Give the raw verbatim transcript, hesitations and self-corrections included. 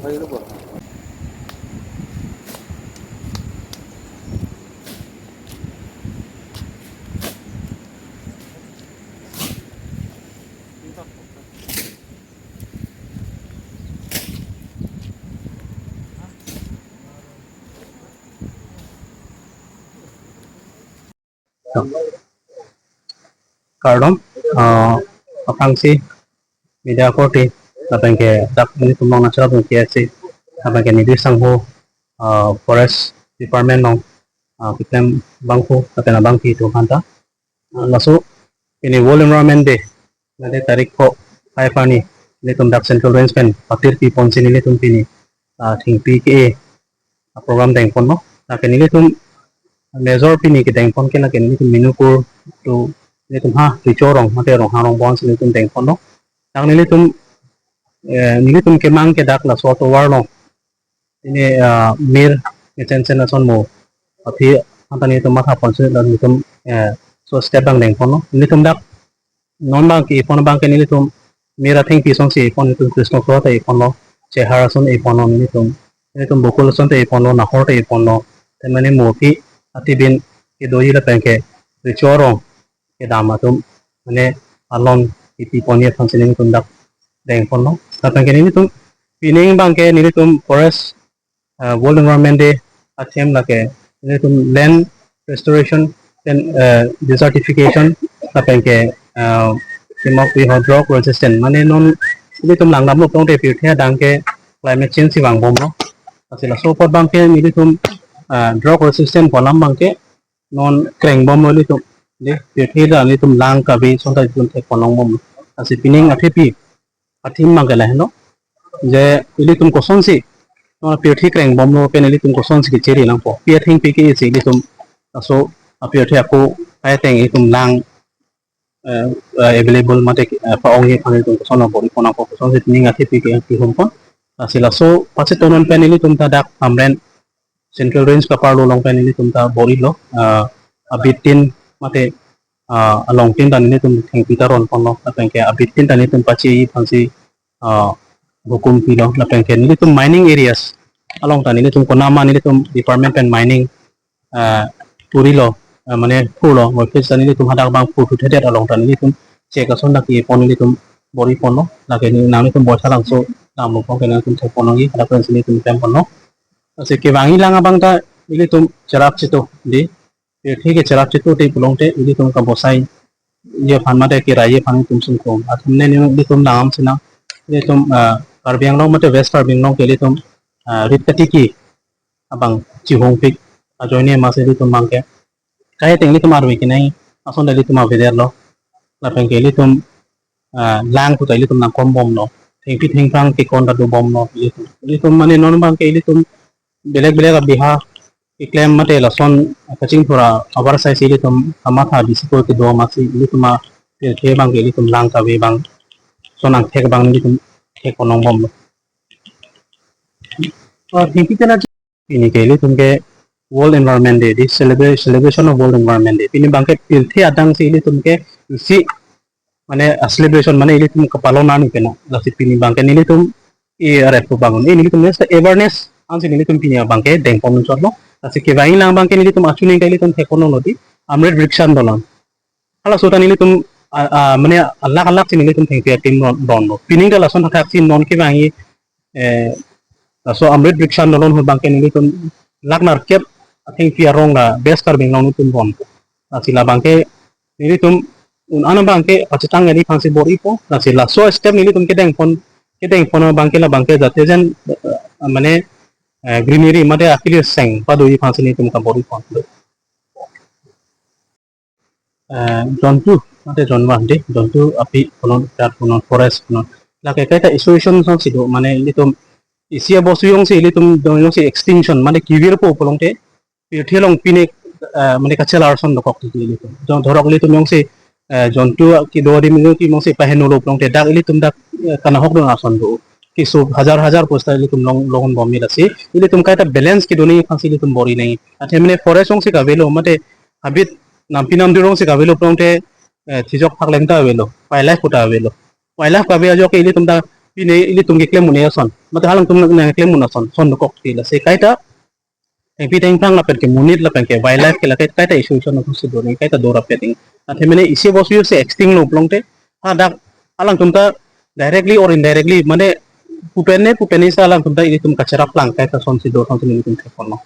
Kardom, ah, aphrangsi media korte, lapen ke dak nelitum Arunachal Pradesh K S A, lapen ke neli sangho, ah, Forest Department along, ah, keklem abangphu, lapen abangpi atum aphanta. Ah, laso, pini World Environment Day, mate tarik pho five arni, nelitum dak Central Range pen patir piponsi nelitum pini, ah, thengpi ke, ah, program dengponlo. Lake nelitum major pini kedengpon ke lake nelitum Minupur to nelitum ha Richorong mate Ronghang Rongbong si nelitum dengponlo. Dak nelitum, eh, nelitum kemang ke dak laso atovar along. Pini, ah, mir ngechen chen ason mo. Aphi aphanta nelitum mathaponsi la nelitum, eh, laso step abang dengponlo. Nelitum dak non abang ke-ipon abang ke nelitum mir athengpi asonsi ipon, nelitum Krishnapur ta iponlo, Chehar ason iponlo nelitum. Nelitum Bokul ason ta iponlo, Nahor ta iponlo. Te mane mo aphi atibin kedoji lapen ke Richorong kedam atum mane alon ipi ponji aphansi nelitum dak dengponlo. Lapen ke nelitum pining abang ke nelitum Forest, ah, World Environment Day a-theme lake nelitum land restoration and, ah, desertification lapen ke, ah, theme of we have drought resistant. Mane non nelitum langdamlo pulote pirthe adang ke climate change si vangbomlo. Lasi laso apot abang ke nelitum, ah, drought resistant pu alam abang ke non krengbomlo ilitum. De, pirthe ta nelitum lang kave asonta nelitum thekponlongbomlo. Lasi pining athepi a-theme abang ke lahelo. Je ilitum kosonsi, non pirthe krengbomlo pen ilitum kosonsi kecheri nangpo. Pi athengpi ke-isi ilitum laso apirthe ako kaiteng ilitum lang, eh, eh, available mate, eh, pa-ongji aphan ilitum koson bor-ipon nangpo, kosonsi pining athepi ke pihumpon. Lasi laso pachetonon pen ilitum ta dak Hamren Central Range kaparlo along pen nelitum ta bor-ilo, ah, abit tin mate, ah, along tin ta nelitum thengpi ta ronponlo, lapen ke abit tin ta nelitum pacheji aphansi, ah, hukum pilo, lapen ke nelitum mining areas along ta nelitum konama nelitum department pen mining, ah, purilo, ah, mane phurlo, mo phir ta nelitum hadak abang phurthuthedet along ta nelitum check ason dak ipon nelitum bor-iponlo, lake neli nanglitum Baithalangso damlo puke nangtum thekponlongji, hadak pensi nelitum klemponlo. Lasi kevangji lang abang ta ilitum cherap chitu di. Pirthe ke cherap chitu di pulote ilitum kabosai ye aphan mate kerai ye aphan ilitum sungkrum. Athemne neli ilitum dam sinang ilitum, ah, Karbi Anglong mate West Karbi Anglong ke ilitum, ah, rit katiki abang chihungpik ajoine masi ilitum abang ke kaiteng ilitum arve kenai ason ta ilitum avedetlo. Lapen ke ilitum, ah, lang puta ilitum nangkombomlo. Thengpi thengphrang kekon ta dobomlo ilitum. Ilitum mane non abang ke ilitum belek belek abiha keklem mate lason kachingthur abar sai si ilitum kamatha bisi ko kedo masi ilitum apirthe abang ke ilitum lang kave abang ason angthek abang ilitum thekponlongbomlo. Ah, thengpi tena pini ke ilitum ke World Environment Day, di celebra-, celebration of World Environment Day. Pini abang ke pirthe adang si ilitum ke isi mane a celebration mane ilitum kapalon arni pena. Lasi pini abang ke nelitum i arep ko bangun. I nelitum next awareness ansi nelitum pini abang ke dengpon chotlo. Lasi kevangji lang abang ke nelitum achuning ke ilitum thekponlo di Amrit Vriksha Andolan. Halaso ta nelitum, ah, ah, mane alak alak si nelitum thengpi atim ron, ronlo. Pining ta lason thakthak si non kevangji, eh, laso Amrit Vriksha Andolan ahut abang ke nelitum lakh nerkep athengpi arong la West Karbi Anglong nelitum ronpo. Lasi la abang ke nelitum un-an abang ke pachetang eli aphansi bor-ipo. Lasi laso step nelitum kedengpon, kedengpon abang ke la abang ke jate jen, eh, mane, eh, greenery mate akili seng padoji aphansi nelitum kabor-ipon. Eh, jontu, mate jonwar di, jontu api punon, rat punon, forest punon. Lake kaita association asonsi do, mane ilitum isi abosu jongsi ilitum do jongsi extinction, mane kevirpo pulote, pirthe along pine, eh, mane kachelar ason dokok titi ilitum. Jong dhorok ilitum jongsi, eh, jontu kedo adim jongsi pahenolo pulote dak ilitum dak, eh, kanahok dun ason do. Keso hajar hajar posta ilitum long, longbom mila si. Ilitum kaita balance kedo nangji aphansi ilitum bor-inangji. Athemne forest jongsi kavelo, mate habit nampi namdi jongsi kavelo pulote, eh, thijok phak leng ta avelo, wildlife ta avelo. Wildlife kave ajok ke ilitum ta pine ilitum keklem un-e ason, mate alangtum nangklem un ason, son dokok ti lasi kaita thengpi thengphang lapen ke monit lapen ke wildlife ke la kaita issue ison ason si do nangji, kaita do rapet nangji. Athe mane isi bos use extinct lo pulote, hadak alangtum ta directly or indirectly, mane pu pen ne pu pen ne si alangtum ta ilitum kacherap lang, kaita son si do, son si nelitum thek ponlo.